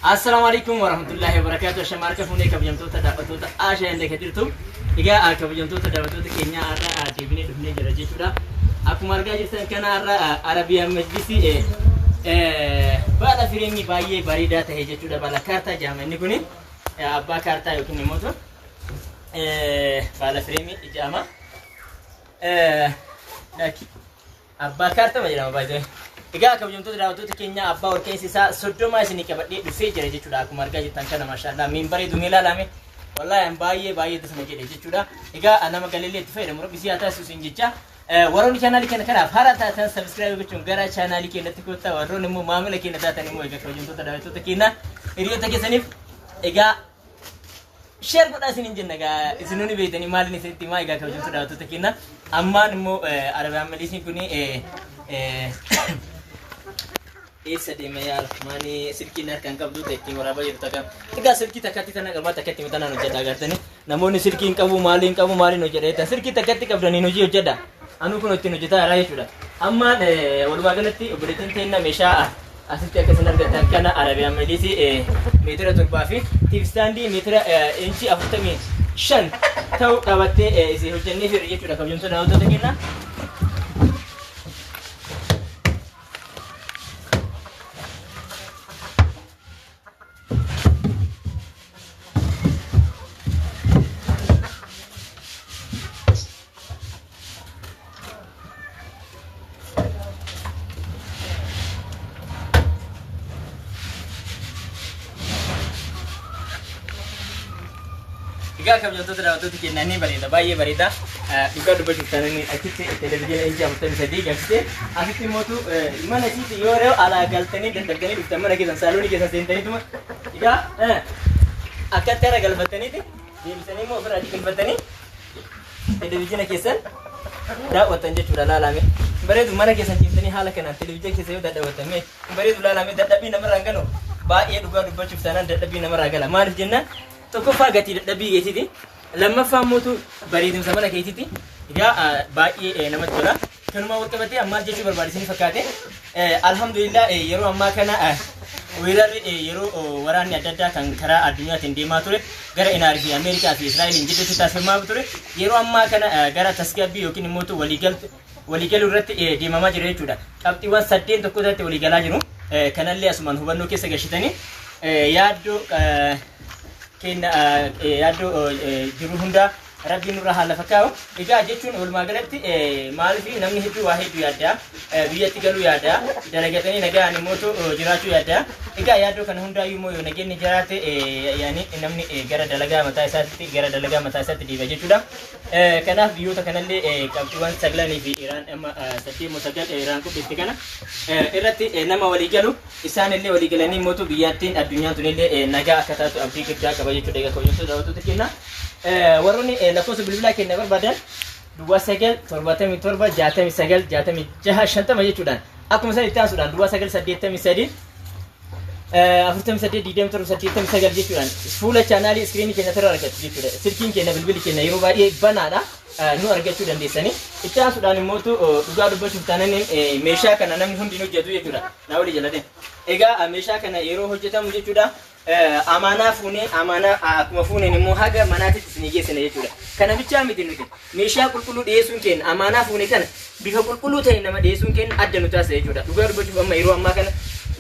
Assalaamu alaikum warahmatullahi wabarakatuh. Ashama harka fuunee kabajamtoota daawwattoota Ashaa Illee kan jirtu. Egaa kabajamtoota daawwattoota keenyaa har'a deebinee dhufnee jira jechuudha. Akkuma argaa jirtan kana har'a Arabiyaan Majlisii baala fireemii baay'ee bareedaa ta'e jechuudha. Baala kaartaa jedhama inni kuni. Abbaa kaartaa yookiin immoo baala fireemii jedhama. Abbaa kaartama jedhama baay'ee. Egaa kabajamtoota daawwattoota keenya abbaa olka'iinsi isaa 30 isinii qabadhee dhufee jira jechuudha. Akkuma argaa jirtan kana maashaallah miin bareedu mee ilaalame. Wallaahi an baay'ee baay'ee tasuma jedhe jechuudha. Egaa nama galeellee itti fayyadamu rabbi si haa taasisu isin jecha. Warroonni chaanaalii keenya kanaaf haaraa taatan subscribe gochuun gara chaanaalii keenyatti kottaa, warroonni immoo maamila keenya taatan immoo egaa kabajamtoota daawwattoota keenya hiriyoota keessaniif egaa share godhaa isiniin jenna. Egaa isinuu ni beektanii maaliin isinitti himaa. Egaa kabajamtoota daawwattoota keenya ammaan immoo Arabiyaan Maliisiin kun eessa deema yaa Rahmaani? Silkiin harkaan qabdu ta'e ittiin waraabaa jirtu takka. Egaa silkii takkatti tana qabaa, takkatti tanaan hojjedha. Agartanii namoonni silkii hin qabu, maaliin hin qabu, maaliin hojjedha jettan, silkii takkatti qabdaniin hojii hojjedha. Anuu kun ittiin hojjetaa jira jechuudha. Ammaan walumaa galatti obboleettiin teenna meeshaa asitti akka isin argattan kana Arabiyaan Maliisii meetira 7 fi TV standii meetira inchii 45 ta'u qabattee isin hojjennee firre jechuudha, kabajamtoota daawwattoota keenya. Egaa kabajamtoota daawwattoota keenya ni bareeda, baay'ee bareeda. Dhugaa dubbachuuf taanaan achitti televezyiina inchii 43 galchite, asitti immoo mana isiitti yoo yeroo alaa galtanii dadhabdanii dhuftan mana keessan saaloonii keessan seentaniituma egaa akkatti hara galfattaniiti deebisanii immoo ofirraa galfattanii televezyiina keessan daawwattan jechuudha. Laalame bareedu, mana keessan ciiftanii haala kanaan televezyiina keessa yoo dadhawwattan mee bareedu. Laalame, dadhabbii namarraa hin galu baay'ee. Dhugaa dubbachuuf taanaan dadhabbii namarraa gala. Maaliif jennaan, tokkoffaa gatii dadhabbii keetiiti, lammaffaa immoo bareedumsa mana keetiiti. Egaa baay'ee namatti tola. Kanuma wal qabatee ammaas jechuu barbaade isin fakkaate, alhamdulillah, yeroo ammaa kana weerarri yeroo waraanni adda addaa kan karaa addunyaatiin deemaa ture gara Iraan fi Ameerikaa fi Israa'eliin jidduutti taasifamaa ture yeroo ammaa kana gara tasgabbii yookiin immoo waliigaluu irratti deemamaa jira jechuudha. Qabxiiwwan saddeen tokko irratti waliigalaa jiru. Kanallee asumaan hubannoo keessa gashitanii yaaddoo kenna yaaddoo jiru hundaa Rabbiin nurraa haa lafa kaa'u. Egaa jechuun walumaa galatti maaliif namni hedduu waa hedduu yaadda. Biyyatti galuu yaadda. Dalagatanii nagaan immoo jiraachuu yaadda. Egaa yaaddoo kana hundaayyuu immoo yoo nageenyi jiraate yaani namni gara dalagaa mataa isaatti gara dalagaa mataa isaatti deebi'a jechuudha. Kanaaf biyyoota kanallee qabxiiwwan saglanii fi Iraan amma saddeet moo sagal Iraan qopheessite kana irratti nama walii galu, isaan illee walii galanii mootu biyyattiin addunyaan tunillee nagaa akka taatu abdii guddaa qaba jechuudha. Egaa kabajamtoota daawwattoota keenya, warroonni lakkoofsa bilbilaa keenya barbaadan 09 77 69 66 50 jechuudhaan, akkuma isaan itti aansuudhaan 09 83 48 27 89 jechuudhaan fuula chaanaalii iskiriinii keenya irra argattu jechuudha. Silkiin keenya, bilbilli keenya yeroo baay'ee banaadha. Nu argachuu dandeessanii. Itti aansuudhaan immoo dhugaa dubbachuuf taanaan meeshaa kana namni hundi hin hojjetu jechuudha. Na walii jalate. Egaa meeshaa kana yeroo hojjetamu jechuudha, amaanaa fuunee, amaanaa akkuma fuuneen immoo haga manaatitti isinii geessina jechuudha. Kana bichaa miti, nuti meeshaa qulqulluu dhiyeessuun keenya, amaanaa fuune kana bifa qulqulluu ta'e nama dhiyeessuun keenya adda nu taasisa jechuudha. Dhugaa dubbachuuf amma yeroo ammaa kana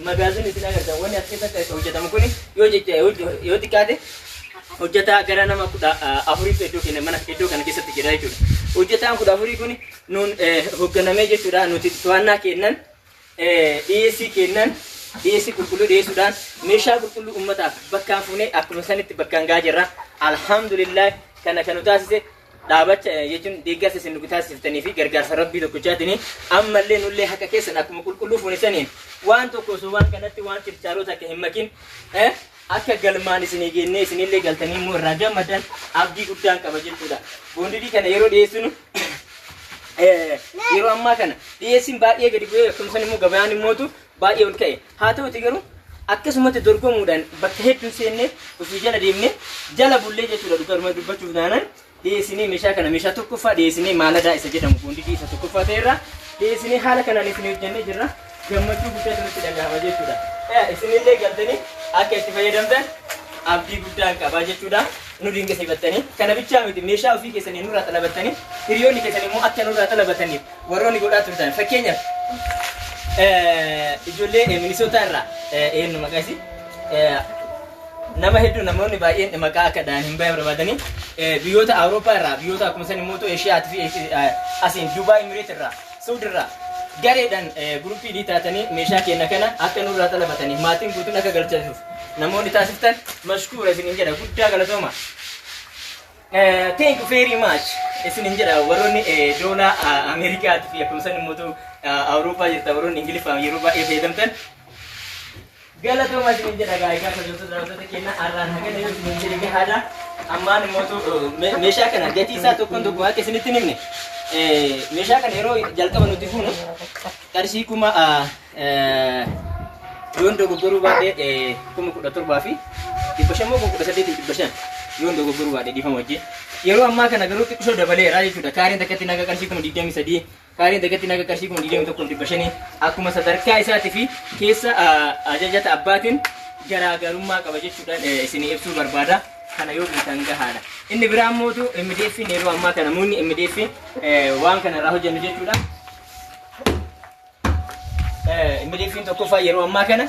magaazin isin agartan wanni as keessatti hojjetamu kuni yoo jecha yoo xiqqaate hojjetaa gara nama 14tu iddoo keenya mana iddoo kana keessatti jira jechuudha. Hojjetaan 14 kun nuun hoogganamee jechuudha, nuti to'annaa kennan, dhiyeessii kennan, dhiyeessii qulqulluu dhiyeessuudhaan meeshaa qulqulluu uummataaf bakkaan fuunee akkuma sanitti bakkaan gahaa jirra. Alhamdulillah, kana kan nu taasise dhaabacha jechuun deeggarsa isin nu taasiftanii fi gargaarsa Rabbii tokkichaatiin. Ammallee nullee haqa keessan akkuma qulqulluu fuune saniin waan tokko osoo waan kanatti waan chirchaarota akka hin makin akka galmaan isinii geennee isinillee galtanii immoo irraa gammadan abdii guddaan qaba jechuudha. Bondedii kana yeroo dhiyeessinu, yeroo ammaa kana dhiyeessiin baay'ee gadi bu'ee, akkasumas immoo gabayaan immootu baay'ee ol ka'e. Haa ta'uti garuu akkasumatti dorgomuudhaan bakka hedduun seennee ofii jala deemnee jala bullee jechuudha. Dhugaa dubbachuuf taanaan dhiyeessinee meeshaa kana meeshaa tokkoffaa dhiyeessinee maaladaa isa jedhamu bondedii isa tokkoffaa ta'erraa dhiyeessinee haala kanaan isin hojjennee jirra. Gammachuu guddaatu nutti dhagahama jechuudha. Isinillee galtanii Akka itti fayyadamtan abdii guddaan qabaa jechuudha. Nu dinqisiifattanii kana bichaa miti, meeshaa ofii keessanii nurraa xalabattanii, hiriyoonni keessan immoo akka nurraa xalabataniif warroonni godhaa turtan, fakkeenyaaf ijoollee Minisootaa irraa, eenyu maqaa isii, nama hedduu, namoonni baay'een maqaa akka dhaan hin bayan barbaadanii, biyyoota Awurooppaa irraa, biyyoota akkuma san immoo Eeshiyaatii fi asiin Dubaay, Imireet irraa, Saudi irraa gareedhaan guruppii taatanii meeshaa keenya kana akka nurraa xalabatanii maatiin guutuun akka galchatuuf namoonni taasiftan, mashkuura isinin jedha, guddaa galatooma. Thank you very much isinin jedha. Warroonni doolaa Ameerikaatii fi akkuma san immoo Awurooppaa jirtan, warroonni Ingiliffaan yeroo baay'ee fayyadamtan, galatooma isinin jedha. Egaa kabajamtoota daawwattoota keenya, har'aan hagana yoo isinin jedhe gahaadha. Ammaan immoo meeshaa kana gatii isaa tokkoon tokko akka isinitti himne, meeshaa kana yeroo jalqaba nuti fuunu qarshii kuma, yoon dogoggoruu baadhee, 17,500 moo 18,500, yoon dogoggoruu baadhee dhiifama wajjin. Yeroo ammaa kana garuu xiqqishoo dabaleera jechuudha. Kaareen takkatti naga qarshii 23,000, kaareen takkatti naga qarshii 21,500, akkuma sadarkaa isaatii fi keessa ajajata abbaatiin garaagarummaa qaba jechuudhaan isinii ibsuu barbaada. Kana yoo beektan gahaadha. Inni biraa mootu MDF yeroo ammaa kana namoonni MDF waan kana irraa hojjennu jechuudha. MDF'n tokkoffaa yeroo ammaa kana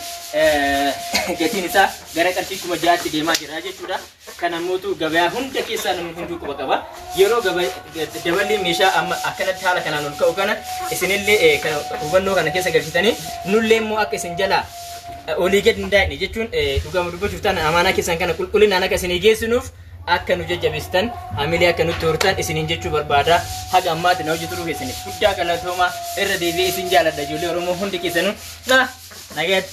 gatiin isaa gara qarshii 6,000tti deemaa jira jechuudha. Kana mootu gabayaa hunda keessaa namni hunduu quba qaba. Yeroo daballi meeshaa amma akkanatti haala kanaan ol ka'u kana isinillee kana hubannoo kana keessa galchitanii, nullee immoo akka isin jalaa olii gadi hin daa'ine jechuun, dhugama dubbachuuf taana amaanaa keessan kana qulqullinaan akka isinii geessinuuf akka nu jajjabeessitan, hamilee akka nutti hortan isiniin jechuu barbaada. Haga ammaatti na hojjetu keessaniif guddaa galatooma. Irra deebi'ee isin jaaladha, ijoollee Oromoo hundi keessanuu. Nagaatti.